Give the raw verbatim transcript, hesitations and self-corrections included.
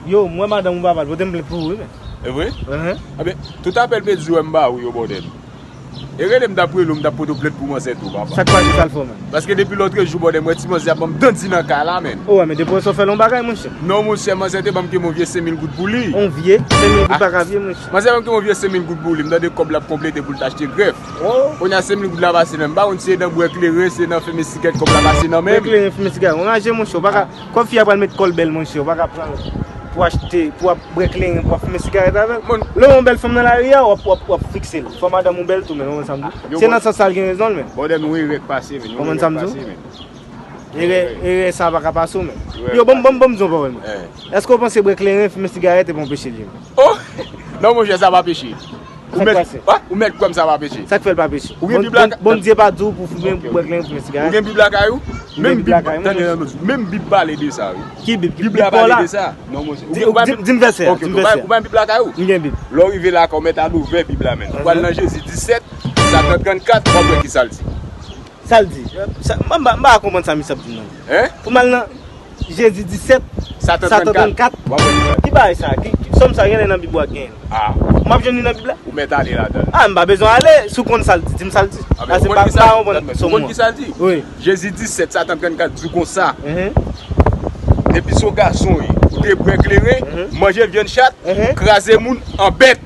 Yo, m wè madanm ou papa, l pote m plent pou ou, wi, men. E vre? Enhen. Ebyen, tout apèl Pedi wè m ba ou yo, bòdèl. E rele m t ap rele w, m t ap pote w plent pou manzè tou, papa. Sa k pase, sa l fè w menm? Paske depi lòtrejou, bòdèl, m wè ti manzè ap ban m dandi nan kay la, menn. O, wè, men depi w sot fè l yon bagay, monchè. Non, monchè, manzè te ban m ke yon vye senk mil goud pou li. Yon vye? Senk mil goud pa ka vye, monchè. Manzè ban m ke yon vye senk mil goud pou li. M tande kòb la ap konplete pou l t achte grèf. O. Kounye a senk mil goud la pase nan men m. M pa konn si se nan bwè kleren, se nan fimen sigarèt kòb la pase nan men m. Bwè kleren, fimen sigarèt. Anraje, monchè, w pa ka, kòb fi a pral met kò l bèl, monchè, w pa ka pran l pou achte, pou ap bwè kleren, pou ap fimen sigarèt avè l. Lè w wè yon bèl fanm nan lari a, w ap, w ap, w ap fikse l. Fò madanm ou bèl tou, men, w konprann sa m di w? Se nan sans sa l gen rezon l, men. Bòdèl, yon erè k pase, men. Yon erè k pase, men. Erè, erè sa pa ka pase w, men. Yo, ban m, ban m, ban m di yon pawòl, men. Èske w panse bwè kleren, fimen sigarèt, e pa yon peche l ye, men? O! Non, monchè, sa pa peche. Ou mèt, ou mèt kwè m sa pa peche. Sa k fè l pa peche? Ou gen Bib la? Bondye pa di w pou fimen, bwè kleren, fimen sigarèt. Ou gen Bib la kay ou? Menm Bib la kay mwen. Tande, tande, menm Bib pale de sa, wi. Ki Bib? Bib la pale de sa. Non, monchè. Ou gen, ou pa di m vèsè a, di m vèsè a. Ou pa gen Bib la kay ou? M gen Bib. Lè w rive lakay, ou mèt al ouvè Bib la, men. Ou pral nan Jezi disèt, Satan trannkat, w ap wè ki sa l di. Sa l di? Sa, m pa, m pa, m pa konprann sa misye ap di m nan. Hein? Pou m al nan Jezi disèt, Satan trannkat. W ap wè ki sa l di. Ki bagay sa? Ki, ki, sòm sa genlè nan Bib ou a genyen? Ah. M ap jwenn li nan Bib la? Ou mèt ale ladan l. Ah, m pa bezwen ale. Si w konn sa l di, di m sa l di. Ah, men ou konn ki sa l di? Ou konn ki sa l di? Wi. Jezi disèt, Satan trannkat di w konsa. Mhm. Depi se yon gason w ye, ou te bwè kleren, mhm, manje vyann chat, mhm, kraze moun an bèt.